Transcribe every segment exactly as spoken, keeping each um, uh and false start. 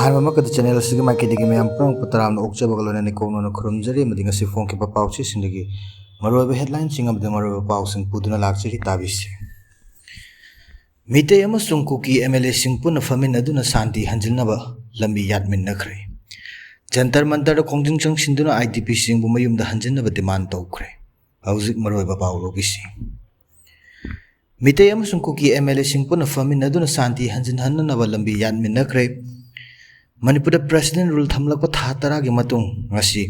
ꯑꯍꯥꯟꯕꯃꯛꯇꯗ channel ꯑꯁꯤꯒꯤ ꯃꯥꯏꯀꯩꯗꯒꯤ ꯃꯌꯥꯝ ꯄꯨꯝꯅꯃꯛꯄꯨ ꯇꯔꯥꯝꯅ ꯑꯣꯛꯆꯕꯒ ꯂꯣꯏꯅꯅ ꯏꯀꯣꯛꯅꯅ ꯈꯨꯔꯨꯝꯖꯔꯤ, ꯑꯃꯗꯤ ꯉꯁꯤ ꯐꯣꯡꯈꯤꯕ ꯄꯥꯎꯆꯦꯁꯤꯡꯗꯒꯤ ꯃꯔꯨꯑꯣꯏꯕ headlineꯁꯤꯡ ꯑꯃꯗꯤ ꯃꯔꯨꯑꯣꯏꯕ ꯄꯥꯎꯁꯤꯡ ꯄꯨꯗꯨꯅ ꯂꯥꯛꯆꯔꯤ, ꯇꯥꯕꯤꯁꯤ꯫ ꯃꯤꯇꯩ ꯑꯃꯁꯨꯡ ꯀꯨꯀꯤ MLAꯁꯤꯡ ꯄꯨꯟꯅ ꯐꯝꯃꯤꯟꯅꯗꯨꯅ ꯁꯥꯟꯇꯤ ꯍꯟꯖꯤꯟꯅꯕ ꯂꯝꯕꯤ ꯌꯥꯠꯃꯤꯟꯅꯈ꯭ꯔꯦ꯫ ꯖꯟꯇꯔ ꯃꯟꯇꯔꯗ ꯈꯣꯡꯖꯪ ꯆꯪꯁꯤꯟꯗꯨꯅ IDPꯁꯤꯡꯕꯨ ꯃꯌꯨꯝꯗ ꯍꯟꯖꯤꯟꯅꯕ demand ꯇꯧꯈ꯭ꯔꯦ꯫ ꯍꯧꯖꯤꯛ ꯃꯔꯨꯑꯣꯏꯕ ꯄꯥꯎ ꯂꯧꯕꯤꯁꯤ꯫ ꯃꯤꯇꯩ ꯑꯃꯁꯨꯡ ꯀꯨꯀꯤ MLAꯁꯤꯡ ꯄꯨꯟꯅ ꯐꯝꯃꯤꯟꯅꯗꯨꯅ ꯁꯥꯟꯇꯤ ꯍꯟꯖꯤꯟꯍꯟꯅꯅꯕ ꯂꯝꯕꯤ ꯌꯥꯠꯃꯤꯟꯅꯈ꯭ꯔꯦ꯫ ꯃꯅꯤꯄꯨꯔꯗ President Rule ꯊꯝꯂꯛꯄ ꯊꯥ ꯇꯔꯥꯒꯤ ꯃꯇꯨꯡ ꯉꯁꯤ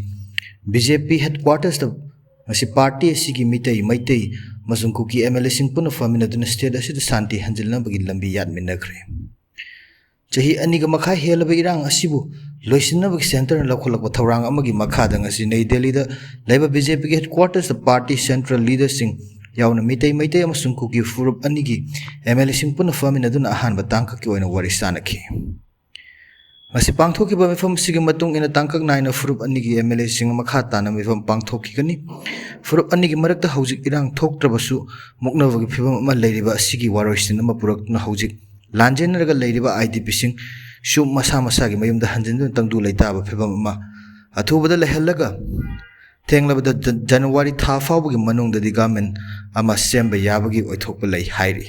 BJP headquartersꯇ ꯉꯁꯤ party ꯑꯁꯤꯒꯤ ꯃꯤꯇꯩ, ꯃꯩꯇꯩ ꯑꯃꯁꯨꯡ ꯀꯨꯀꯤ MLAꯁꯤꯡ ꯄꯨꯟꯅ ꯐꯝꯃꯤꯟꯅꯗꯨꯅ state ꯑꯁꯤꯗ ꯁꯥꯟꯇꯤ ꯍꯟꯖꯤꯟꯅꯕꯒꯤ ꯂꯝꯕꯤ ꯌꯥꯠꯃꯤꯟꯅꯈ꯭ꯔꯦ꯫ ꯆꯍꯤ ꯑꯅꯤꯒ ꯃꯈꯥꯏ ꯍꯦꯜꯂꯕ ꯏꯔꯥꯡ ꯑꯁꯤꯕꯨ ꯂꯣꯏꯁꯤꯟꯅꯕꯒꯤ centreꯅ ꯂꯧꯈꯠꯂꯛꯄ ꯊꯧꯔꯥꯡ ꯑꯃꯒꯤ ꯃꯈꯥꯗ ꯉꯁꯤ ꯅꯩ ꯗꯦꯜꯂꯤꯗ ꯂꯩꯕ BJPꯒꯤ headquartersꯇ party central leaderꯁꯤꯡ ꯌꯥꯎꯅ ꯃꯤꯇꯩ, ꯃꯩꯇꯩ ꯑꯃꯁꯨꯡ ꯀꯨꯀꯤ ꯐꯨꯔꯨꯞ ꯑꯅꯤꯒꯤ MLAꯁꯤꯡ ꯄꯨꯟꯅ ꯐꯝꯃꯤꯟꯅꯗꯨꯅ ꯑꯍꯥꯟꯕ ꯇꯥꯡꯀꯛꯀꯤ ꯑꯣꯏꯅ ꯋꯥꯔꯤ ꯁꯥꯅꯈꯤ꯫ ꯉꯁꯤ ꯄꯥꯡꯊꯣꯛꯈꯤꯕ ꯃꯤꯐꯝ ꯑꯁꯤꯒꯤ ꯃꯇꯨꯡ ꯏꯟꯅ ꯇꯥꯡꯀꯛ ꯅꯥꯏꯅ ꯐꯨꯔꯨꯞ ꯑꯅꯤꯒꯤ MLAꯁꯤꯡ ꯃꯈꯥ ꯇꯥꯅ ꯃꯤꯐꯝ ꯄꯥꯡꯊꯣꯛꯈꯤꯒꯅꯤ꯫ ꯐꯨꯔꯨꯞ ꯑꯅꯤꯒꯤ ꯃꯔꯛꯇ ꯍꯧꯖꯤꯛ ꯏꯔꯥꯡ ꯊꯣꯛꯇ꯭ꯔꯕꯁꯨ ꯃꯨꯛꯅꯕꯒꯤ ꯐꯤꯕꯝ ꯑꯃ ꯂꯩꯔꯤꯕ ꯑꯁꯤꯒꯤ ꯋꯥꯔꯣꯏꯁꯤꯟ ꯑꯃ ꯄꯨꯔꯛꯇꯨꯅ ꯍꯧꯖꯤꯛ ꯂꯥꯟꯖꯦꯟꯅꯔꯒ ꯂꯩꯔꯤꯕ IDPꯁꯤꯡꯁꯨ ꯃꯁꯥ ꯃꯁꯥꯒꯤ ꯃꯌꯨꯝꯗ ꯍꯟꯖꯤꯟꯗꯨꯅ ꯇꯪꯗꯨ ꯂꯩꯇꯥꯕ ꯐꯤꯕꯝ ꯑꯃ ꯑꯊꯨꯕꯗ ꯂꯩꯍꯜꯂꯒ ꯊꯦꯡꯂꯕꯗ ꯖ-, ꯖꯅꯋꯥꯔꯤ ꯊꯥ ꯐꯥꯎꯕꯒꯤ ꯃꯅꯨꯡꯗꯗꯤ government ꯑꯃ ꯁꯦꯝꯕ ꯌꯥꯕꯒꯤ ꯑꯣꯏꯊꯣꯛꯄ ꯂꯩ ꯍꯥꯏꯔꯤ꯫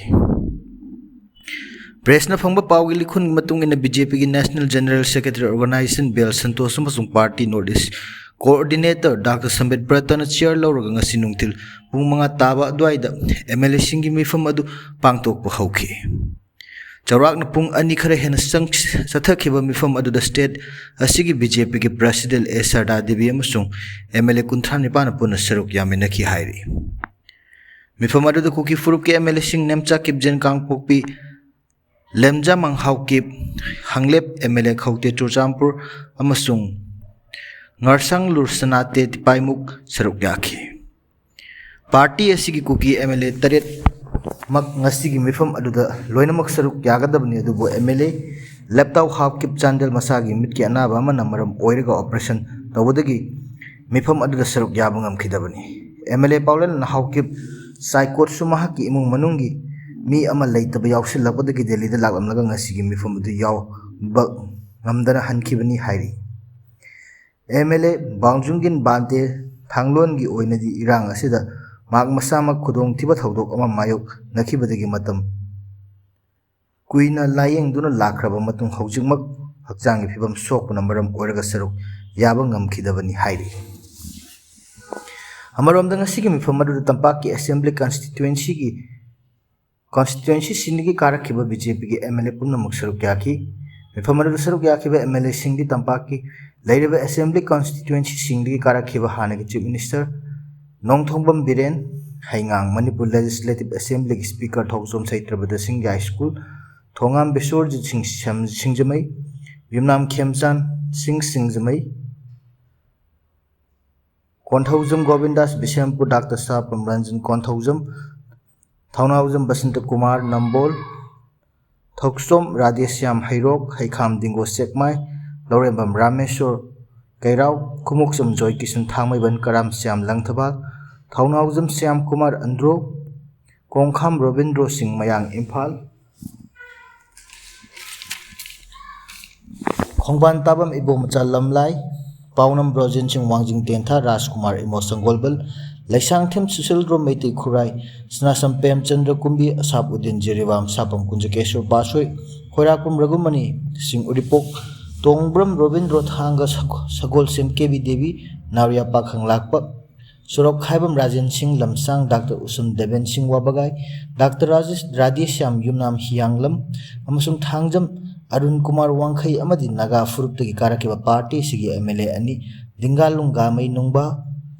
Pressꯅ ꯐꯪꯕ ꯄꯥꯎꯒꯤ ꯂꯤꯈꯨꯟꯒꯤ ꯃꯇꯨꯡ ꯏꯟꯅ BJPꯒꯤ National General Secretary Organization ꯕꯦꯜ ꯁꯟꯇꯣꯁ ꯑꯃꯁꯨꯡ party North East coordinator doctor Sambit ꯕ꯭ꯔꯇꯅ chair ꯂꯧꯔꯒ ꯉꯁꯤ ꯅꯨꯡꯊꯤꯜ ꯄꯨꯡ ꯃꯉꯥ ꯇꯥꯕ ꯑꯗꯨꯋꯥꯏꯗ MLAꯁꯤꯡꯒꯤ ꯃꯤꯐꯝ ꯑꯗꯨ ꯄꯥꯡꯊꯣꯛꯄ ꯍꯧꯈꯤ꯫ ꯆꯥꯎꯔꯥꯛꯅ ꯄꯨꯡ ꯑꯅꯤ ꯈꯔ ꯍꯦꯟꯅ ꯆꯪ-, ꯆꯠꯊꯈꯤꯕ ꯃꯤꯐꯝ ꯑꯗꯨꯗ state ꯑꯁꯤꯒꯤ BJPꯒꯤ President ꯑꯦ ꯁꯔꯗꯥ ꯗꯦꯕꯤ ꯑꯃꯁꯨꯡ MLA ꯀꯨꯟꯊ꯭ꯔꯥ ꯅꯤꯄꯥꯟꯅ ꯄꯨꯟꯅ ꯁꯔꯨꯛ ꯌꯥꯃꯤꯟꯅꯈꯤ ꯍꯥꯏꯔꯤ꯫ ꯃꯤꯐꯝ ꯑꯗꯨꯗ ꯀꯨꯀꯤ ꯐꯨꯔꯨꯞꯀꯤ MLAꯁꯤꯡ ꯅꯦꯝꯆꯥ ꯀꯤꯞꯖꯦꯟ ꯀꯥꯡꯄꯣꯛꯄꯤ, ꯂꯦꯝꯖꯥ ꯃꯪꯍꯥꯎ ꯀꯤꯞ, ꯍꯪꯂꯦꯞ MLA ꯈꯧꯇꯦ ꯆꯨꯔꯆꯥꯟꯄꯨꯔ ꯑꯃꯁꯨꯡ ꯉꯔꯁꯥꯡ ꯂꯨꯔꯁꯅꯥꯇꯦ ꯇꯤꯄꯥꯏꯃꯨꯛ ꯁꯔꯨꯛ ꯌꯥꯈꯤ꯫ Party ꯑꯁꯤꯒꯤ ꯀꯨꯀꯤ MLA ꯇꯔꯦꯠ ꯃꯛ ꯉꯁꯤꯒꯤ ꯃꯤꯐꯝ ꯑꯗꯨꯗ ꯂꯣꯏꯅꯃꯛ ꯁꯔꯨꯛ ꯌꯥꯒꯗꯕꯅꯤ, ꯑꯗꯨꯕꯨ MLA ꯂꯦꯞꯇꯥꯎ ꯍꯥꯎꯀꯤꯞ ꯆꯥꯟꯗꯦꯜ ꯃꯁꯥꯒꯤ ꯃꯤꯠꯀꯤ ꯑꯅꯥꯕ ꯑꯃꯅ ꯃꯔꯝ ꯑꯣꯏꯔꯒ operation ꯇꯧꯕꯗꯒꯤ ꯃꯤꯐꯝ ꯑꯗꯨꯗ ꯁꯔꯨꯛ ꯌꯥꯕ ꯉꯝꯈꯤꯗꯕꯅꯤ꯫ MLA ꯄꯥꯎꯂꯦꯟ ꯍꯥꯎꯀꯤꯞ ꯁꯥꯏꯀꯣꯠꯁꯨ ꯃꯍꯥꯛꯀꯤ ꯏꯃꯨꯡ ꯃꯅꯨꯡꯒꯤ ꯃꯤ ꯑꯃ ꯂꯩꯇꯕ ꯌꯥꯎꯁꯤꯜꯂꯛꯄꯗꯒꯤ ꯗꯦꯜꯂꯤꯗ ꯂꯥꯛꯂꯝꯂꯒ ꯉꯁꯤꯒꯤ ꯃꯤꯐꯝ ꯑꯗꯨ ꯌꯥꯎꯕ ꯉꯝꯗꯅ ꯍꯟꯈꯤꯕꯅꯤ ꯍꯥꯏꯔꯤ꯫ ꯑꯦꯝ ꯑꯦꯜ ꯑꯦ ꯕꯥꯡꯖꯨꯡꯒꯤꯟ ꯕꯥꯟꯇꯦ ꯊꯥꯡꯂꯣꯟꯒꯤ ꯑꯣꯏꯅꯗꯤ ꯏꯔꯥꯡ ꯑꯁꯤꯗ ꯃꯍꯥꯛ ꯃꯁꯥꯃꯛ ꯈꯨꯗꯣꯡꯊꯤꯕ ꯊꯧꯗꯣꯛ ꯑꯃ ꯃꯥꯌꯣꯛꯅꯈꯤꯕꯗꯒꯤ ꯃꯇꯝ ꯀꯨꯏꯅ ꯂꯥꯌꯦꯡꯗꯨꯅ ꯂꯥꯛꯈ꯭ꯔꯕ ꯃꯇꯨꯡ ꯍꯧꯖꯤꯛꯃꯛ ꯍꯛꯆꯥꯡꯒꯤ ꯐꯤꯕꯝ ꯁꯣꯛꯄꯅ ꯃꯔꯝ ꯑꯣꯏꯔꯒ ꯁꯔꯨꯛ ꯌꯥꯕ ꯉꯝꯈꯤꯗꯕꯅꯤ ꯍꯥꯏꯔꯤ꯫ ꯑꯃꯔꯣꯝꯗ ꯉꯁꯤꯒꯤ ꯃꯤꯐꯝ ꯑꯗꯨꯗ ꯇꯝꯄꯥꯛꯀꯤ ꯑꯦꯁꯦꯝꯕ꯭ꯂꯤ ꯀꯟꯁꯇꯤꯇ꯭ꯋꯦꯟꯁꯤꯒꯤ ꯀꯟꯁꯇꯤꯇ꯭ꯋꯦꯟꯁꯤꯁꯤꯡꯗꯒꯤ ꯀꯥꯔꯛꯈꯤꯕ ꯕꯤ ꯖꯦ ꯄꯤꯒꯤ ꯑꯦꯝ ꯑꯦꯜ ꯑꯦ ꯄꯨꯝꯅꯃꯛ ꯁꯔꯨꯛ ꯌꯥꯈꯤ꯫ ꯃꯤꯐꯝ ꯑꯗꯨꯗ ꯁꯔꯨꯛ ꯌꯥꯈꯤꯕ ꯑꯦꯝ ꯑꯦꯜ ꯑꯦꯁꯤꯡꯗꯤ ꯇꯝꯄꯥꯛꯀꯤ ꯂꯩꯔꯤꯕ ꯑꯦꯁꯦꯝꯕ꯭ꯂꯤ ꯀꯟꯁꯇꯤꯇ꯭ꯋꯦꯟꯁꯤꯁꯤꯡꯗꯒꯤ ꯀꯥꯔꯛꯈꯤꯕ ꯍꯥꯟꯅꯒꯤ ꯆꯤꯐ ꯃꯤꯅꯤꯁꯇꯔ ꯅꯣꯡꯊꯣꯡꯕꯝ ꯕꯤꯔꯦꯟ, ꯍꯩꯉꯥꯡ ꯃꯅꯤꯄꯨꯔ ꯂꯦꯖꯤꯁꯂꯦꯇꯤꯚ ꯑꯦꯁꯦꯝꯕ꯭ꯂꯤꯒꯤ ꯁ꯭ꯄꯤꯀꯔ ꯊꯧꯖꯣꯝ ꯁꯩꯇ꯭ꯔꯕꯗ ꯁꯤꯡ ꯌꯥꯏꯁ꯭ꯀꯨꯜ, ꯊꯣꯉꯥꯝ ꯕꯤꯁ꯭ꯋꯔꯖꯤꯠ ꯁꯤꯡ ꯁꯦꯝ-, ꯁꯤꯡꯖꯃꯩ, ꯌꯨꯝꯅꯥꯝ ꯈꯦꯝꯆꯥꯟ ꯁꯤꯡ ꯁꯤꯡꯖꯃꯩ, ꯀꯣꯟꯊꯧꯖꯝ ꯒꯣꯕꯤꯟꯗꯥꯁ ꯕꯤꯁꯦꯝꯄꯨꯔ, ꯗꯥꯛꯇꯔ ꯁꯥꯄꯝ ꯔꯟꯖꯟ ꯀꯣꯟꯊꯧꯖꯝ, ꯊꯧꯅꯥꯎꯖꯝ ꯕꯁꯟꯇ ꯀꯨꯃꯥꯔ ꯅꯝꯕꯣꯜ, ꯊꯣꯛꯆꯣꯝ ꯔꯥꯙꯦꯁ꯭ꯌꯥꯝ ꯍꯩꯔꯣꯛ, ꯍꯩꯈꯥꯝ ꯗꯤꯡꯒꯣ ꯁꯦꯛꯃꯥꯏ, ꯂꯧꯔꯦꯝꯕꯝ ꯔꯥꯃꯦꯁꯣꯔ ꯀꯩꯔꯥꯎ, ꯈꯨꯃꯨꯛꯆꯝ ꯖꯣꯏꯀꯤꯁꯟ ꯊꯥꯡꯃꯩꯕꯟ, ꯀꯔꯥꯝ ꯁ꯭ꯌꯥꯝ ꯂꯪꯊꯕꯥꯜ, ꯊꯧꯅꯥꯎꯖꯝ ꯁ꯭ꯌꯥꯝ ꯀꯨꯃꯥꯔ ꯑꯟꯗ꯭ꯔꯣ, ꯀꯣꯡꯈꯥꯝ ꯔꯣꯕꯤꯟꯗ꯭ꯔꯣ ꯁꯤꯡ ꯃꯌꯥꯡ ꯏꯝꯐꯥꯜ, ꯈꯣꯡꯕꯥꯟ ꯇꯥꯕꯝ ꯏꯕꯣꯝꯆꯥ ꯂꯝꯂꯥꯏ, ꯄꯥꯎꯅꯝ ꯕ꯭ꯔꯣꯖꯦꯟ ꯁꯤꯡ ꯋꯥꯡꯖꯤꯡ ꯇꯦꯟꯊꯥ, ꯔꯥꯖꯀꯨꯃꯥꯔ ꯏꯃꯣ ꯁꯪꯒꯣꯜꯕꯜ, ꯂꯩꯁꯥꯡꯊꯦꯝ ꯁꯨꯁꯤꯜꯗ꯭ꯔꯣ ꯃꯩꯇꯩ ꯈꯨꯔꯥꯏ, ꯁꯅꯥꯁꯝ ꯄꯦꯝꯆꯟꯗ꯭ꯔ ꯀꯨꯝꯕꯤ, ꯑꯁꯥꯞ ꯎꯗꯤꯟ ꯖꯤꯔꯤꯕꯥꯝ, ꯁꯥꯄꯝ ꯀꯨꯟꯖꯀꯦꯁꯣꯔ ꯄꯥꯠꯁꯣꯏ, ꯈꯣꯏꯔꯥꯛꯄꯝ ꯔꯘꯨꯃꯅꯤ ꯁꯤꯡ ꯎꯔꯤꯄꯣꯛ, ꯇꯣꯡꯕ꯭ꯔꯝ ꯔꯣꯕꯤꯟꯗ꯭ꯔꯣ ꯊꯥꯡꯒ, ꯁꯒꯣ-, ꯁꯒꯣꯜꯁꯦꯝ ꯀꯦ ꯕꯤ ꯗꯦꯕꯤ, ꯅꯥꯎꯔꯤꯌꯥ ꯄꯥꯈꯪ ꯂꯥꯛꯄ, ꯁꯣꯔꯣꯛ ꯈꯥꯏꯕꯝ ꯔꯥꯖꯦꯟ ꯁꯤꯡ ꯂꯝꯁꯥꯡ, ꯗꯥꯛꯇꯔ ꯎꯁꯨꯝ ꯗꯦꯕꯦꯟ ꯁꯤꯡ ꯋꯥꯕꯒꯥꯏ, ꯗꯥꯛꯇꯔ ꯔꯥꯖꯦꯁ, ꯔꯥꯙꯦꯁ꯭ꯌꯥꯝ ꯌꯨꯝꯅꯥꯝ ꯍꯤꯌꯥꯡꯂꯝ ꯑꯃꯁꯨꯡ ꯊꯥꯡꯖꯝ ꯑꯔꯨꯟ ꯀꯨꯃꯥꯔ ꯋꯥꯡꯈꯩ ꯑꯃꯗꯤ ꯅꯥꯒꯥ ꯐꯨꯔꯨꯞꯇꯒꯤ ꯀꯥꯔꯛꯈꯤꯕ ꯄꯥꯔꯇꯤꯁꯤꯒꯤ ꯑꯦꯝ ꯑꯦꯜ ꯑꯦ ꯑꯅꯤ, ꯗꯤꯡꯒꯥꯂꯨꯡ ꯒꯥꯃꯩ ꯅꯨꯡꯕꯥ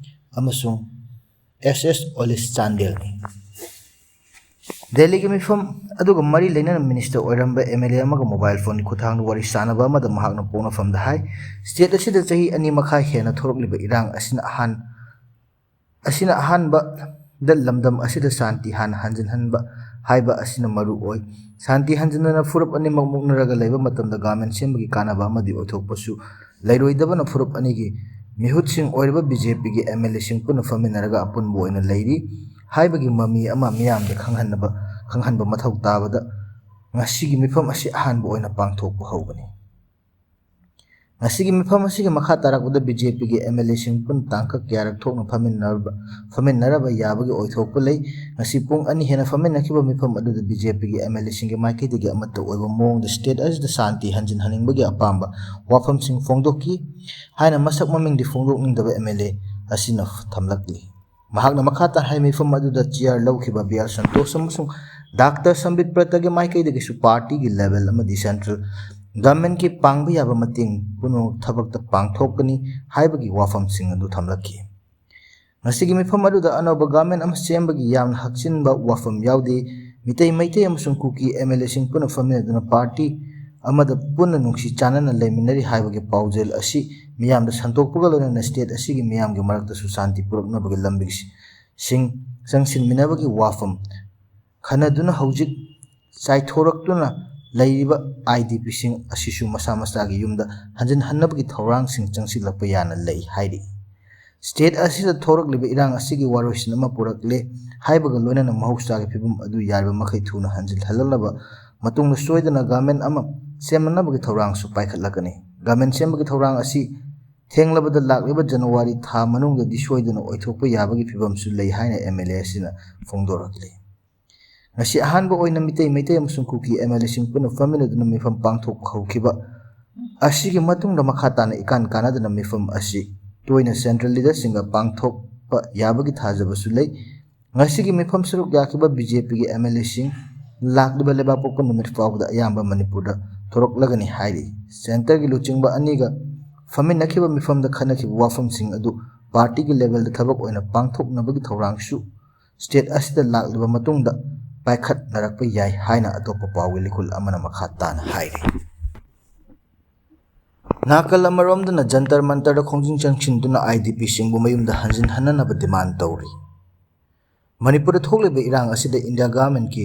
ꯑꯃꯁꯨꯡ ꯑꯦꯁ ꯑꯦꯁ ꯑꯣꯂꯤꯁ ꯆꯥꯟꯗꯦꯜꯅꯤ꯫ ꯗꯦꯜꯂꯤꯒꯤ ꯃꯤꯐꯝ ꯑꯗꯨꯒ ꯃꯔꯤ ꯂꯩꯅꯅ ꯃꯤꯅꯤꯁꯇꯔ ꯑꯣꯏꯔꯝꯕ ꯑꯦꯝ ꯑꯦꯜ ꯑꯦ ꯑꯃꯒ ꯃꯣꯕꯥꯏꯜ ꯐꯣꯟꯒꯤ ꯈꯨꯠꯊꯥꯡꯗ ꯋꯥꯔꯤ ꯁꯥꯟꯅꯕ ꯑꯃꯗ ꯃꯍꯥꯛꯅ ꯄꯣꯛꯅꯐꯝꯗ ꯍꯥꯏ, ꯁ꯭ꯇꯦꯠ ꯑꯁꯤꯗ ꯆꯍꯤ ꯑꯅꯤ ꯃꯈꯥꯏ ꯍꯦꯟꯅ ꯊꯣꯔꯛꯂꯤꯕ ꯏꯔꯥꯡ ꯑꯁꯤꯅ ꯑꯍꯥꯟ-, ꯑꯁꯤꯅ ꯑꯍꯥꯟꯕꯗ ꯂꯝꯗꯝ ꯑꯁꯤꯗ ꯁꯥꯟꯇꯤ ꯍꯥꯟꯅ ꯍꯟꯖꯤꯟꯍꯟꯕ ꯍꯥꯏꯕ ꯑꯁꯤꯅ ꯃꯔꯨ ꯑꯣꯏ꯫ ꯁꯥꯟꯇꯤ ꯍꯟꯖꯤꯟꯅꯅ ꯐꯨꯔꯨꯞ ꯑꯅꯤꯃꯛ ꯃꯨꯛꯅꯔꯒ ꯂꯩꯕ ꯃꯇꯝꯗ ꯒꯥꯃꯦꯟ ꯁꯦꯝꯕꯒꯤ ꯀꯥꯟꯅꯕ ꯑꯃꯗꯤ ꯑꯣꯏꯊꯣꯛꯄꯁꯨ ꯂꯩꯔꯣꯏꯗꯕꯅ ꯐꯨꯔꯨꯞ ꯑꯅꯤꯒꯤ ꯃꯤꯍꯨꯠꯁꯤꯡ ꯑꯣꯏꯔꯤꯕ ꯕꯤ ꯖꯦ ꯄꯤꯒꯤ ꯑꯦꯝ ꯑꯦꯜ ꯑꯦꯁꯤꯡ ꯄꯨꯟꯅ ꯐꯝꯃꯤꯟꯅꯔꯒ ꯑꯄꯨꯟꯕ ꯑꯣꯏꯅ ꯂꯩꯔꯤ ꯍꯥꯏꯕꯒꯤ ꯃꯃꯤ ꯑꯃ ꯃꯤꯌꯥꯝꯗ ꯈꯪꯍꯟꯅꯕ, ꯈꯪꯍꯟꯕ ꯃꯊꯧ ꯇꯥꯕꯗ ꯉꯁꯤꯒꯤ ꯃꯤꯐꯝ ꯑꯁꯤ ꯑꯍꯥꯟꯕ ꯑꯣꯏꯅ ꯄꯥꯡꯊꯣꯛꯄ ꯍꯧꯕꯅꯤ꯫ ꯉꯁꯤꯒꯤ ꯃꯤꯐꯝ ꯑꯁꯤꯒꯤ ꯃꯈꯥ ꯇꯥꯔꯛꯄꯗ ꯕꯤ ꯖꯦ ꯄꯤꯒꯤ ꯑꯦꯝ ꯑꯦꯜ ꯑꯦꯁꯤꯡ ꯄꯨꯟꯅ ꯇꯥꯡꯀꯛ ꯀꯌꯥꯔꯛ ꯊꯣꯛꯅ ꯐꯝꯃꯤꯟꯅꯔꯕ ꯐꯝꯃꯤꯟꯅꯔꯕ ꯌꯥꯕꯒꯤ ꯑꯣꯏꯊꯣꯛꯄ ꯂꯩ꯫ ꯉꯁꯤ ꯄꯨꯡ ꯑꯅꯤ ꯍꯦꯟꯅ ꯐꯝꯃꯤꯟꯅꯈꯤꯕ ꯃꯤꯐꯝ ꯑꯗꯨꯗ ꯕꯤ ꯖꯦ ꯄꯤꯒꯤ ꯑꯦꯝ ꯑꯦꯜ ꯑꯦꯁꯤꯡꯒꯤ ꯃꯥꯏꯀꯩꯗꯒꯤ ꯑꯃꯠꯇ ꯑꯣꯏꯕ ꯃꯑꯣꯡꯗ ꯁ꯭ꯇꯦꯠ ꯑꯁꯤꯗ ꯁꯥꯟꯇꯤ ꯍꯟꯖꯤꯟꯍꯟꯅꯤꯡꯕꯒꯤ ꯑꯄꯥꯝꯕ ꯋꯥꯐꯝꯁꯤꯡ ꯐꯣꯡꯗꯣꯛꯈꯤ ꯍꯥꯏꯅ ꯃꯁꯛ ꯃꯃꯤꯡꯗꯤ ꯐꯣꯡꯗꯣꯛꯅꯤꯡꯗꯕ ꯑꯦꯝ ꯑꯦꯜ ꯑꯦ ꯑꯁꯤꯅ ꯊꯝꯂꯛꯂꯤ꯫ ꯃꯍꯥꯛꯅ ꯃꯈꯥ ꯇꯥꯅ ꯍꯥꯏ, ꯃꯤꯐꯝ ꯑꯗꯨꯗ ꯆꯤꯌꯥꯔ ꯂꯧꯈꯤꯕ ꯕꯤ ꯑꯥꯔ ꯁꯟꯇꯣꯁ ꯑꯃꯁꯨꯡ ꯗꯥꯛꯇꯔ ꯁꯝꯕꯤꯠ ꯄ꯭ꯔꯇꯒꯤ ꯃꯥꯏꯀꯩꯗꯒꯤꯁꯨ ꯄꯥꯔꯇꯤꯒꯤ ꯂꯦꯚꯦꯜ ꯑꯃꯗꯤ ꯁꯦꯟꯇ꯭ꯔꯦꯜ ꯒꯚꯔꯟꯃꯦꯟꯠꯀꯤ ꯄꯥꯡꯕ ꯌꯥꯕ ꯃꯇꯦꯡ ꯄꯨꯝꯅꯃꯛ ꯊꯕꯛꯇ ꯄꯥꯡꯊꯣꯛꯀꯅꯤ ꯍꯥꯏꯕꯒꯤ ꯋꯥꯐꯝꯁꯤꯡ ꯑꯗꯨ ꯊꯝꯂꯛꯈꯤ꯫ ꯉꯁꯤꯒꯤ ꯃꯤꯐꯝ ꯑꯗꯨꯗ ꯑꯅꯧꯕ ꯒꯚꯔꯟꯃꯦꯟꯠ ꯑꯃ ꯁꯦꯝꯕꯒꯤ ꯌꯥꯝꯅ ꯍꯛꯆꯤꯟꯕ ꯋꯥꯐꯝ ꯌꯥꯎꯗꯦ꯫ ꯃꯤꯇꯩ ꯃꯩꯇꯩ ꯑꯃꯁꯨꯡ ꯀꯨꯀꯤ ꯑꯦꯝ ꯑꯦꯜ ꯑꯦꯁꯤꯡ ꯄꯨꯟꯅ ꯐꯝꯃꯤꯟꯅꯗꯨꯅ ꯄꯥꯔꯇꯤ ꯑꯃꯗ ꯄꯨꯟꯅ ꯅꯨꯡꯁꯤ ꯆꯥꯟꯅꯅ ꯂꯩꯃꯤꯟꯅꯔꯤ ꯍꯥꯏꯕꯒꯤ ꯄꯥꯎꯖꯦꯜ ꯑꯁꯤ ꯃꯤꯌꯥꯝꯗ ꯁꯟꯗꯣꯛꯄꯒ ꯂꯣꯏꯅꯅ ꯁ꯭ꯇꯦꯠ ꯑꯁꯤꯒꯤ ꯃꯤꯌꯥꯝꯒꯤ ꯃꯔꯛꯇꯁꯨ ꯁꯥꯟꯇꯤ ꯄꯨꯔꯛꯅꯕꯒꯤ ꯂꯝꯕꯤꯁꯤꯡ ꯆꯪꯁꯤꯟꯃꯤꯟꯅꯕꯒꯤ ꯋꯥꯐꯝ ꯈꯟꯅꯗꯨꯅ ꯍꯧꯖꯤꯛ ꯆꯥꯏꯊꯣꯔꯛꯇꯨꯅ ꯂꯩꯔꯤꯕ ꯑꯥꯏ ꯗꯤ ꯄꯤꯁꯤꯡ ꯑꯁꯤꯁꯨ ꯃꯁꯥ ꯃꯁꯥꯒꯤ ꯌꯨꯝꯗ ꯍꯟꯖꯤꯟꯍꯟꯅꯕꯒꯤ ꯊꯧꯔꯥꯡꯁꯤꯡ ꯆꯪꯁꯤꯜꯂꯛꯄ ꯌꯥꯅ ꯂꯩ ꯍꯥꯏꯔꯤ꯫ ꯁ꯭ꯇꯦꯠ ꯑꯁꯤꯗ ꯊꯣꯔꯛꯂꯤꯕ ꯏꯔꯥꯡ ꯑꯁꯤꯒꯤ ꯋꯥꯔꯣꯏꯁꯤꯟ ꯑꯃ ꯄꯨꯔꯛꯂꯦ ꯍꯥꯏꯕꯒ ꯂꯣꯏꯅꯅ ꯃꯍꯧꯁꯥꯒꯤ ꯐꯤꯕꯝ ꯑꯗꯨ ꯌꯥꯔꯤꯕ ꯃꯈꯩ ꯊꯨꯅ ꯍꯟꯖꯤꯜꯍꯜꯂꯛꯂꯕ ꯃꯇꯨꯡꯗ ꯁꯣꯏꯗꯅ ꯒꯚꯔꯟꯃꯦꯟꯠ ꯑꯃ ꯁꯦꯝꯅꯅꯕꯒꯤ ꯊꯧꯔꯥꯡꯁꯨ ꯄꯥꯏꯈꯠꯂꯛꯀꯅꯤ꯫ ꯒꯚꯔꯟꯃꯦꯟꯠ ꯁꯦꯝꯕꯒꯤ ꯊꯧꯔꯥꯡ ꯑꯁꯤ ꯊꯦꯡꯂꯕꯗ ꯂꯥꯛꯂꯤꯕ ꯖꯅꯋꯥꯔꯤ ꯊꯥ ꯃꯅꯨꯡꯗꯗꯤ ꯁꯣꯏꯗꯅ ꯑꯣꯏꯊꯣꯛꯄ ꯌꯥꯕꯒꯤ ꯐꯤꯕꯝꯁꯨ ꯂꯩ ꯍꯥꯏꯅ ꯑꯦꯝ ꯑꯦꯜ ꯑꯦ ꯑꯁꯤꯅ ꯐꯣꯡꯗꯣꯔꯛꯂꯤ꯫ ꯉꯁꯤ ꯑꯍꯥꯟꯕ ꯑꯣꯏꯅ ꯃꯤꯇꯩ ꯃꯩꯇꯩ ꯑꯃꯁꯨꯡ ꯀꯨꯀꯤ ꯑꯦꯝ ꯑꯦꯜ ꯑꯦꯁꯤꯡ ꯄꯨꯟꯅ ꯐꯝꯃꯤꯟꯅꯗꯨꯅ ꯃꯤꯐꯝ ꯄꯥꯡꯊꯣꯛꯄ ꯍꯧꯈꯤꯕ ꯑꯁꯤꯒꯤ ꯃꯇꯨꯡꯗ ꯃꯈꯥ ꯇꯥꯅ ꯏꯀꯥꯟ ꯀꯥꯟꯅꯗꯅ ꯃꯤꯐꯝ ꯑꯁꯤ ꯇꯣꯏꯅ ꯁꯦꯟꯇ꯭ꯔꯦꯜ ꯂꯤꯗꯔꯁꯤꯡꯒ ꯄꯥꯡꯊꯣꯛꯄ ꯌꯥꯕꯒꯤ ꯊꯥꯖꯕꯁꯨ ꯂꯩ꯫ ꯉꯁꯤꯒꯤ ꯃꯤꯐꯝ ꯁꯔꯨꯛ ꯌꯥꯈꯤꯕ ꯕꯤ ꯖꯦ ꯄꯤꯒꯤ ꯑꯦꯝ ꯑꯦꯜ ꯑꯦꯁꯤꯡ ꯂꯥꯛꯂꯤꯕ ꯂꯩꯕꯥꯛꯄꯣꯛꯄ ꯅꯨꯃꯤꯠ ꯐꯥꯎꯕꯗ ꯑꯌꯥꯝꯕ ꯃꯅꯤꯄꯨꯔꯗ ꯊꯣꯔꯛꯂꯒꯅꯤ ꯍꯥꯏꯔꯤ꯫ ꯁꯦꯟꯇꯔꯒꯤ ꯂꯨꯆꯤꯡꯕ ꯑꯅꯤꯒ ꯐꯝꯃꯤꯟꯅꯈꯤꯕ ꯃꯤꯐꯝꯗ ꯈꯟꯅꯈꯤꯕ ꯋꯥꯐꯝꯁꯤꯡ ꯑꯗꯨ ꯄꯥꯔꯇꯤꯒꯤ ꯂꯦꯚꯦꯜꯗ ꯊꯕꯛ ꯑꯣꯏꯅ ꯄꯥꯡꯊꯣꯛꯅꯕꯒꯤ ꯊꯧꯔꯥꯡꯁꯨ ꯁ꯭ꯇꯦꯠ ꯑꯁꯤꯗ ꯂꯥꯛꯂꯕ ꯃꯇꯨꯡꯗ ꯄꯥꯏꯈꯠꯅꯔꯛꯄ ꯌꯥꯏ ꯍꯥꯏꯅ ꯑꯇꯣꯞꯄ ꯄꯥꯎꯒꯤ ꯂꯤꯈꯨꯜ ꯑꯃꯅ ꯃꯈꯥ ꯇꯥꯅ ꯍꯥꯏꯔꯤ꯫ ꯅꯥꯀꯜ ꯑꯃꯔꯣꯝꯗꯅ ꯖꯟꯇꯔ ꯃꯟꯇꯔꯗ ꯈꯣꯡꯖꯪ ꯆꯪꯁꯤꯟꯗꯨꯅ ꯑꯥꯏ ꯗꯤ ꯄꯤꯁꯤꯡꯕꯨ ꯃꯌꯨꯝꯗ ꯍꯟꯖꯤꯟꯍꯟꯅꯅꯕ ꯗꯤꯃꯥꯟ ꯇꯧꯔꯤ꯫ ꯃꯅꯤꯄꯨꯔꯗ ꯊꯣꯛꯂꯤꯕ ꯏꯔꯥꯡ ꯑꯁꯤꯗ ꯏꯟꯗꯤꯌꯥ ꯒꯚꯔꯟꯃꯦꯟꯠꯀꯤ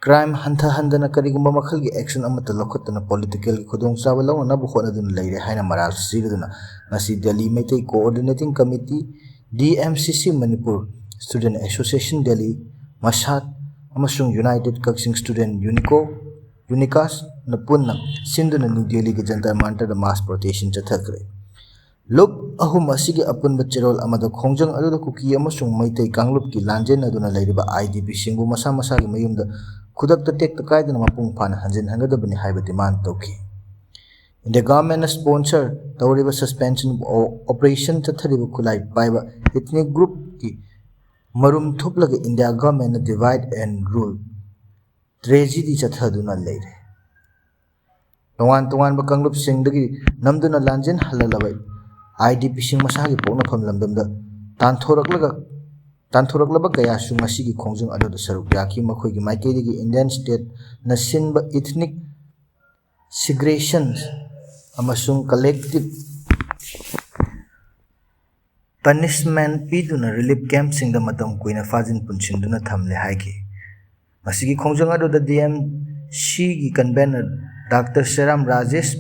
ꯀ꯭ꯔꯥꯏꯝ ꯍꯟꯊꯍꯟꯗꯅ ꯀꯔꯤꯒꯨꯝꯕ ꯃꯈꯜꯒꯤ ꯑꯦꯛꯁꯟ ꯑꯃꯠꯇ ꯂꯧꯈꯠꯇꯅ ꯄꯣꯂꯤꯇꯤꯀꯦꯜꯒꯤ ꯈꯨꯗꯣꯡꯆꯥꯕ ꯂꯧꯅꯅꯕ ꯍꯣꯠꯅꯗꯨꯅ ꯂꯩꯔꯦ ꯍꯥꯏꯅ ꯃꯔꯥꯜ ꯁꯤꯔꯗꯨꯅ ꯉꯁꯤ Delhi Meitei coordinating committee, D M C ꯁꯤ, ꯃꯅꯤꯄꯨꯔ ꯁ꯭ꯇꯨꯗꯦꯟꯠ ꯑꯦꯁꯣꯁꯤꯌꯦꯁꯟ ꯗꯦꯜꯂꯤ, ꯃꯁꯥꯠ ꯑꯃꯁꯨꯡ ꯌꯨꯅꯥꯏꯇꯦꯗ ꯀꯛꯆꯤꯡ ꯁ꯭ꯇꯨꯗꯦꯟꯠ ꯌꯨꯅꯤꯀꯣ, ꯌꯨꯅꯤꯀꯥꯁ, ꯅ ꯄꯨꯟꯅ ꯁꯤꯟꯗꯨꯅ ꯅ꯭ꯌꯨ ꯗꯦꯜꯂꯤꯒꯤ ꯖꯟꯇꯔ ꯃꯟꯇꯔꯗ mass protest ꯆꯠꯊꯈ꯭ꯔꯦ꯫ ꯂꯨꯞ ꯑꯍꯨꯝ ꯑꯁꯤꯒꯤ ꯑꯄꯨꯟꯕ ꯆꯦꯔꯣꯜ ꯑꯃꯗ ꯈꯣꯡꯖꯪ ꯑꯗꯨꯗ ꯀꯨꯀꯤ ꯑꯃꯁꯨꯡ ꯃꯩꯇꯩ ꯀꯥꯡꯂꯨꯞꯀꯤ ꯂꯥꯟꯖꯦꯟꯅꯗꯨꯅ ꯂꯩꯔꯤꯕ IDPꯁꯤꯡꯕꯨ ꯃꯁꯥ ꯃꯁꯥꯒꯤ ꯃꯌꯨꯝꯗ ꯈꯨꯗꯛꯇ ꯇꯦꯛꯇ ꯀꯥꯏꯗꯅ ꯃꯄꯨꯡ ꯐꯥꯅ ꯍꯟꯖꯤꯟꯍꯟꯒꯗꯕꯅꯤ ꯍꯥꯏꯕ demand ꯇꯧꯈꯤ꯫ India governmentꯅ sponsor ꯇꯧꯔꯤꯕ suspension operation ꯆꯠꯊꯔꯤꯕ ꯈꯨꯠꯂꯥꯏ ꯄꯥꯏꯕ ethnic groupꯀꯤ ꯃꯔꯨꯝ ꯊꯨꯞꯂꯒ India governmentꯅ divide and rule tragedy ꯆꯠꯊꯗꯨꯅ ꯂꯩꯔꯦ꯫ ꯇꯣꯉꯥꯟ ꯇꯣꯉꯥꯟꯕ ꯀꯥꯡꯂꯨꯞꯁꯤꯡꯗꯒꯤ ꯅꯝꯗꯨꯅ ꯂꯥꯟꯖꯦꯟ ꯍꯜꯍꯜꯂꯕ IDPꯁꯤꯡ ꯃꯁꯥꯒꯤ ꯄꯣꯛꯅꯐꯝ ꯂꯝꯗꯝꯗ ꯇꯥꯟꯊꯣꯔꯛꯂꯒ, ꯇꯥꯟꯊꯣꯔꯛꯂꯕ ꯀꯌꯥꯁꯨ ꯉꯁꯤꯒꯤ ꯈꯣꯡꯖꯪ ꯑꯗꯨꯗ ꯁꯔꯨꯛ ꯌꯥꯈꯤ꯫ ꯃꯈꯣꯏꯒꯤ ꯃꯥꯏꯀꯩꯗꯒꯤ Indian stateꯅ ꯁꯤꯟꯕ ethnic segregation ꯑꯃꯁꯨꯡ collective punishment ꯄꯤꯗꯨꯅ relief campꯁꯤꯡꯗ ꯃꯇꯝ ꯀꯨꯏꯅ ꯐꯥꯖꯤꯟ ꯄꯨꯟꯁꯤꯟꯗꯨꯅ ꯊꯝꯂꯦ ꯍꯥꯏꯈꯤ꯫ ꯃꯁꯤꯒꯤ ꯈꯣꯡꯖꯪ ꯑꯗꯨꯗ DMCꯒꯤ convener Doctor Seram Rajesh,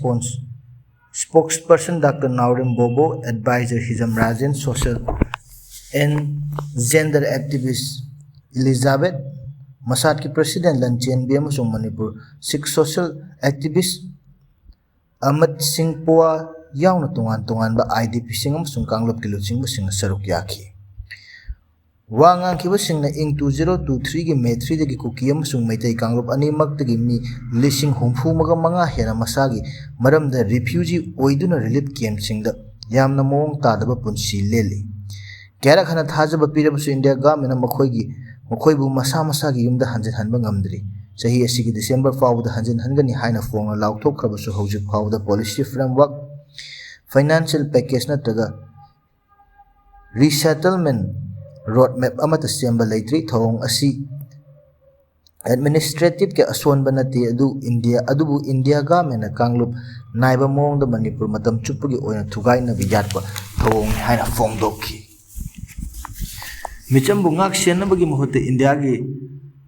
spokesperson Doctor Naorem Bobo, advisor Hijam Rajen, social and gender activist Elizabeth, ꯃꯁꯥꯠꯀꯤ president ꯂꯟꯆꯦꯟꯕꯤ ꯑꯃꯁꯨꯡ ꯃꯅꯤꯄꯨꯔ Sikh social activist ꯑꯃꯠ ꯁꯤꯡ ꯄꯣꯋꯥ ꯌꯥꯎꯅ ꯇꯣꯉꯥꯟ ꯇꯣꯉꯥꯟꯕ IDPꯁꯤꯡ ꯑꯃꯁꯨꯡ ꯀꯥꯡꯂꯨꯞꯀꯤ ꯂꯨꯆꯤꯡꯕꯁꯤꯡꯅ ꯁꯔꯨꯛ ꯌꯥꯈꯤ꯫ ꯋꯥ ꯉꯥꯡꯈꯤꯕꯁꯤꯡꯅ ꯏꯪ two zero two threeꯒꯤ May threeꯗꯒꯤ ꯀꯨꯀꯤ ꯑꯃꯁꯨꯡ ꯃꯩꯇꯩ ꯀꯥꯡꯂꯨꯞ ꯑꯅꯤꯃꯛꯇꯒꯤ ꯃꯤ ꯂꯤꯁꯤꯡ ꯍꯨꯝꯐꯨ ꯃꯉꯥ ꯍꯦꯟꯅ ꯃꯁꯥꯒꯤ ꯃꯔꯝꯗ refugee ꯑꯣꯏꯗꯨꯅ relief campꯁꯤꯡꯗ ꯌꯥꯝꯅ ꯃꯑꯣꯡ ꯇꯥꯗꯕ ꯄꯨꯟꯁꯤ ꯂꯦꯜꯂꯤ꯫ ꯀꯌꯥꯔꯛ ꯍꯟꯅ ꯊꯥꯖꯕ ꯄꯤꯔꯕꯁꯨ India governmentꯅ ꯃꯈꯣꯏꯒꯤ, ꯃꯈꯣꯏꯕꯨ ꯃꯁꯥ ꯃꯁꯥꯒꯤ ꯌꯨꯝꯗ ꯍꯟꯖꯤꯟꯍꯟꯕ ꯉꯝꯗ꯭ꯔꯤ꯫ ꯆꯍꯤ ꯑꯁꯤꯒꯤ December ꯐꯥꯎꯕꯗ ꯍꯟꯖꯤꯟꯍꯟꯒꯅꯤ ꯍꯥꯏꯅ ꯐꯣꯡꯅ ꯂꯥꯎꯊꯣꯛꯈ꯭ꯔꯕꯁꯨ ꯍꯧꯖꯤꯛ ꯐꯥꯎꯕꯗ policy framework, financial package ꯅꯠꯇ꯭ꯔꯒ resettlement roadmap ꯑꯃꯠꯇ ꯁꯦꯝꯕ ꯂꯩꯇ꯭ꯔꯤ꯫ ꯊꯧꯑꯣꯡ ꯑꯁꯤ administrativeꯀꯤ ꯑꯁꯣꯟꯕ ꯅꯠꯇꯦ, ꯑꯗꯨ India, ꯑꯗꯨꯕꯨ India governmentꯅ ꯀꯥꯡꯂꯨꯞ ꯅꯥꯏꯕ ꯃꯑꯣꯡꯗ ꯃꯅꯤꯄꯨꯔ ꯃꯇꯝ ꯆꯨꯞꯄꯒꯤ ꯑꯣꯏꯅ ꯊꯨꯒꯥꯏꯅꯕ ꯌꯥꯠꯄ ꯊꯧꯑꯣꯡꯅꯤ ꯍꯥꯏꯅ ꯐꯣꯡꯗꯣꯛꯈꯤ꯫ ꯃꯤꯆꯝꯕꯨ ꯉꯥꯛ ꯁꯦꯟꯅꯕꯒꯤ ꯃꯍꯨꯠꯇ Indiaꯒꯤ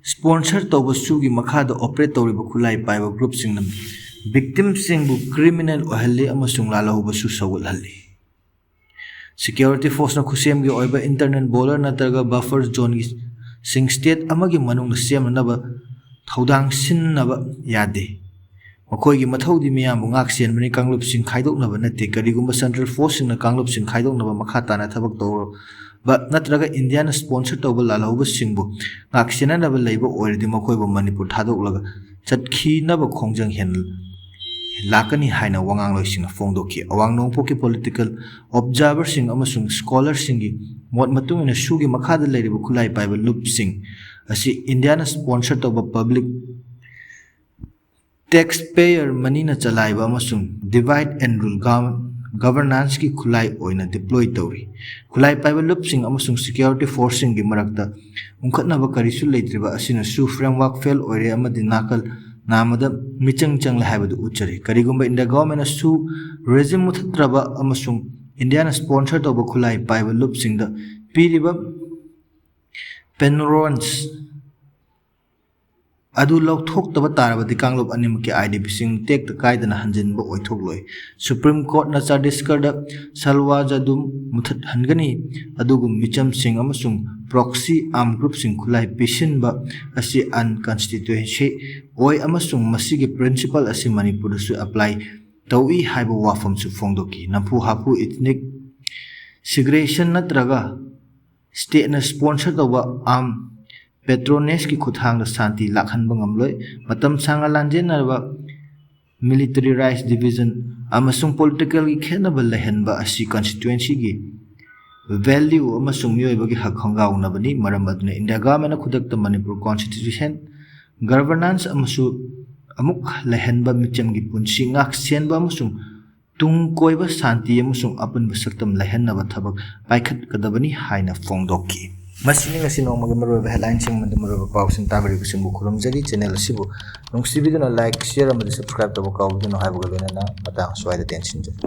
sponsor ꯇꯧꯕ SoOꯒꯤ ꯃꯈꯥꯗ operate ꯇꯧꯔꯤꯕ ꯈꯨꯠꯂꯥꯏ ꯄꯥꯏꯕ groupꯁꯤꯡꯅ victimꯁꯤꯡꯕꯨ criminal ꯑꯣꯏꯍꯜꯂꯤ ꯑꯃꯁꯨꯡ ꯂꯥꯜꯍꯧꯕꯁꯨ ꯁꯧꯒꯠꯍꯜꯂꯤ꯫ Security forceꯅ ꯈꯨꯠꯁꯦꯝꯒꯤ ꯑꯣꯏꯕ internal border ꯅꯠꯇ꯭ꯔꯒ buffer zoneꯒꯤ ꯁꯤꯡ state ꯑꯃꯒꯤ ꯃꯅꯨꯡꯗ ꯁꯦꯝꯅꯅꯕ ꯊꯧꯗꯥꯡ ꯁꯤꯟꯅꯕ ꯌꯥꯗꯦ꯫ ꯃꯈꯣꯏꯒꯤ ꯃꯊꯧꯗꯤ ꯃꯤꯌꯥꯝꯕꯨ ꯉꯥꯛ ꯁꯦꯟꯕꯅꯤ, ꯀꯥꯡꯂꯨꯞꯁꯤꯡ ꯈꯥꯏꯗꯣꯛꯅꯕ ꯅꯠꯇꯦ꯫ ꯀꯔꯤꯒꯨꯝꯕ central forceꯁꯤꯡꯅ ꯀꯥꯡꯂꯨꯞꯁꯤꯡ ꯈꯥꯏꯗꯣꯛꯅꯕ ꯃꯈꯥ ꯇꯥꯅ ꯊꯕꯛ ꯇꯧꯔꯕ ꯅꯠꯇ꯭ꯔꯒ ꯏꯟꯗꯤꯌꯥꯅ sponsor ꯇꯧꯕ ꯂꯥꯜꯍꯧꯕꯁꯤꯡꯕꯨ ꯉꯥꯛ ꯁꯦꯟꯅꯅꯕ ꯂꯩꯕ ꯑꯣꯏꯔꯗꯤ ꯃꯈꯣꯏꯕꯨ ꯃꯅꯤꯄꯨꯔ ꯊꯥꯗꯣꯛꯂꯒ ꯆꯠꯈꯤꯅꯕ ꯈꯣꯡꯖꯪ ꯍꯦꯟꯅ ꯂꯥꯛꯀꯅꯤ ꯍꯥꯏꯅ ꯋꯥꯉꯥꯡꯂꯣꯏꯁꯤꯡꯅ ꯐꯣꯡꯗꯣꯛꯈꯤ꯫ ꯑꯋꯥꯡ ꯅꯣꯡꯄꯣꯛꯀꯤ political observerꯁꯤꯡ ꯑꯃꯁꯨꯡ scholarꯁꯤꯡꯒꯤ ꯃꯣꯠ ꯃꯇꯨꯡ ꯏꯟꯅ ꯁꯨꯒꯤ ꯃꯈꯥꯗ ꯂꯩꯔꯤꯕ ꯈꯨꯠꯂꯥꯏ ꯄꯥꯏꯕ ꯂꯨꯞꯁꯤꯡ ꯑꯁꯤ ꯏꯟꯗꯤꯌꯥꯅ sponsor ꯇꯧꯕ public taxpayer moneyꯅ ꯆꯂꯥꯏꯕ ꯑꯃꯁꯨꯡ divide and rule gov-, governanceꯀꯤ ꯈꯨꯠꯂꯥꯏ ꯑꯣꯏꯅ deploy ꯇꯧꯔꯤ꯫ ꯈꯨꯠꯂꯥꯏ ꯄꯥꯏꯕ ꯂꯨꯞꯁꯤꯡ ꯑꯃꯁꯨꯡ security forceꯁꯤꯡꯒꯤ ꯃꯔꯛꯇ ꯎꯪꯈꯠꯅꯕ ꯀꯔꯤꯁꯨ ꯂꯩꯇ꯭ꯔꯤꯕ ꯑꯁꯤꯅ ꯁꯨ framework fail ꯑꯣꯏꯔꯦ ꯑꯃꯗꯤ ꯅꯥꯀꯜ ꯅꯥꯝꯃꯗ ꯃꯤꯆꯪ ꯆꯪꯂꯦ ꯍꯥꯏꯕꯗꯨ ꯎꯠꯆꯔꯤ꯫ ꯀꯔꯤꯒꯨꯝꯕ ꯏꯟꯗꯤꯌꯥ ꯒꯣꯚꯔꯟꯃꯦꯟꯠꯅ ꯁꯨ regime ꯃꯨꯊꯠꯇ꯭ꯔꯕ ꯑꯃꯁꯨꯡ ꯏꯟꯗꯤꯌꯥꯅ sponsor ꯇꯧꯕ ꯈꯨꯠꯂꯥꯏ ꯄꯥꯏꯕ ꯂꯨꯞꯁꯤꯡꯗ ꯄꯤꯔꯤꯕ pensions ꯑꯗꯨ ꯂꯧꯊꯣꯛꯇꯕ ꯇꯥꯔꯕꯗꯤ ꯀꯥꯡꯂꯨꯞ ꯑꯅꯤꯃꯛꯀꯤ IDPꯁꯤꯡ ꯇꯦꯛꯇ ꯀꯥꯏꯗꯅ ꯍꯟꯖꯤꯟꯕ ꯑꯣꯏꯊꯣꯛꯂꯣꯏ꯫ Supreme Courtꯅ ꯆꯇꯤꯁꯒꯔꯗ ꯁꯜꯋꯥ ꯖꯗꯨꯝ ꯃꯨꯊꯠꯍꯟꯒꯅꯤ, ꯑꯗꯨꯒꯨꯝ ꯃꯤꯆꯝꯁꯤꯡ ꯑꯃꯁꯨꯡ proxy armed groupꯁꯤꯡ ꯈꯨꯠꯂꯥꯏ ꯄꯤꯁꯤꯟꯕ ꯑꯁꯤ unconstitutional ꯑꯣꯏ ꯑꯃꯁꯨꯡ ꯃꯁꯤꯒꯤ principle ꯑꯁꯤ ꯃꯅꯤꯄꯨꯔꯗꯁꯨ apply ꯇꯧꯏ ꯍꯥꯏꯕ ꯋꯥꯐꯝꯁꯨ ꯐꯣꯡꯗꯣꯛꯈꯤ꯫ ꯅꯝꯐꯨ ꯍꯥꯐꯨ ethnic segregation ꯅꯠꯇ꯭ꯔꯒ stateꯅ sponsor ꯇꯧꯕ armed patronageꯀꯤ ꯈꯨꯠꯊꯥꯡꯗ ꯁꯥꯟꯇꯤ ꯂꯥꯛꯍꯟꯕ ꯉꯝꯂꯣꯏ꯫ ꯃꯇꯝ ꯁꯥꯡꯅ ꯂꯥꯟꯖꯦꯟꯅꯔꯕ militarized division ꯑꯃꯁꯨꯡ politicalꯒꯤ ꯈꯦꯠꯅꯕ ꯂꯩꯍꯟꯕ ꯑꯁꯤ constitutionꯒꯤ value ꯑꯃꯁꯨꯡ ꯃꯤꯑꯣꯏꯕꯒꯤ ꯍꯛ ꯈꯣꯡꯒꯥꯎꯅꯕꯅꯤ꯫ ꯃꯔꯝ ꯑꯗꯨꯅ ꯏꯟꯗꯤꯌꯥ ꯒꯣꯚꯔꯟꯃꯦꯟꯠꯅ ꯈꯨꯗꯛꯇ ꯃꯅꯤꯄꯨꯔ constitution, governance ꯑꯃꯁꯨꯡ ꯑꯃꯨꯛ ꯂꯩꯍꯟꯕ, ꯃꯤꯆꯝꯒꯤ ꯄꯨꯟꯁꯤ ꯉꯥꯛ ꯁꯦꯟꯕ ꯑꯃꯁꯨꯡ ꯇꯨꯡ ꯀꯣꯏꯕ ꯁꯥꯟꯇꯤ ꯑꯃꯁꯨꯡ ꯑꯄꯨꯟꯕ ꯁꯛꯇꯝ ꯂꯩꯍꯟꯅꯕ ꯊꯕꯛ ꯄꯥꯏꯈꯠꯀꯗꯕꯅꯤ ꯍꯥꯏꯅ ꯐꯣꯡꯗꯣꯛꯈꯤ꯫ ꯃꯁꯤꯅꯤ ꯉꯁꯤ ꯅꯣꯡꯃꯒꯤ ꯃꯔꯨꯑꯣꯏꯕ headlineꯁꯤꯡ ꯑꯃꯗꯤ ꯃꯔꯨꯑꯣꯏꯕ ꯄꯥꯎꯁꯤꯡ꯫ ꯇꯥꯕꯤꯔꯤꯕꯁꯤꯡꯕꯨ ꯈꯨꯔꯨꯝꯖꯔꯤ꯫ Channel ꯑꯁꯤꯕꯨ ꯅꯨꯡꯁꯤꯕꯤꯗꯨꯅ like, share ꯑꯃꯗꯤ subscribe ꯇꯧꯕ ꯀꯥꯎꯕꯤꯒꯅꯨ ꯍꯥꯏꯕꯒ ꯂꯣꯏꯅꯅ ꯃꯇꯥꯡ ꯑꯁ꯭ꯋꯥꯏꯗ ꯇꯦꯟꯁꯤꯟꯖꯔꯤ꯫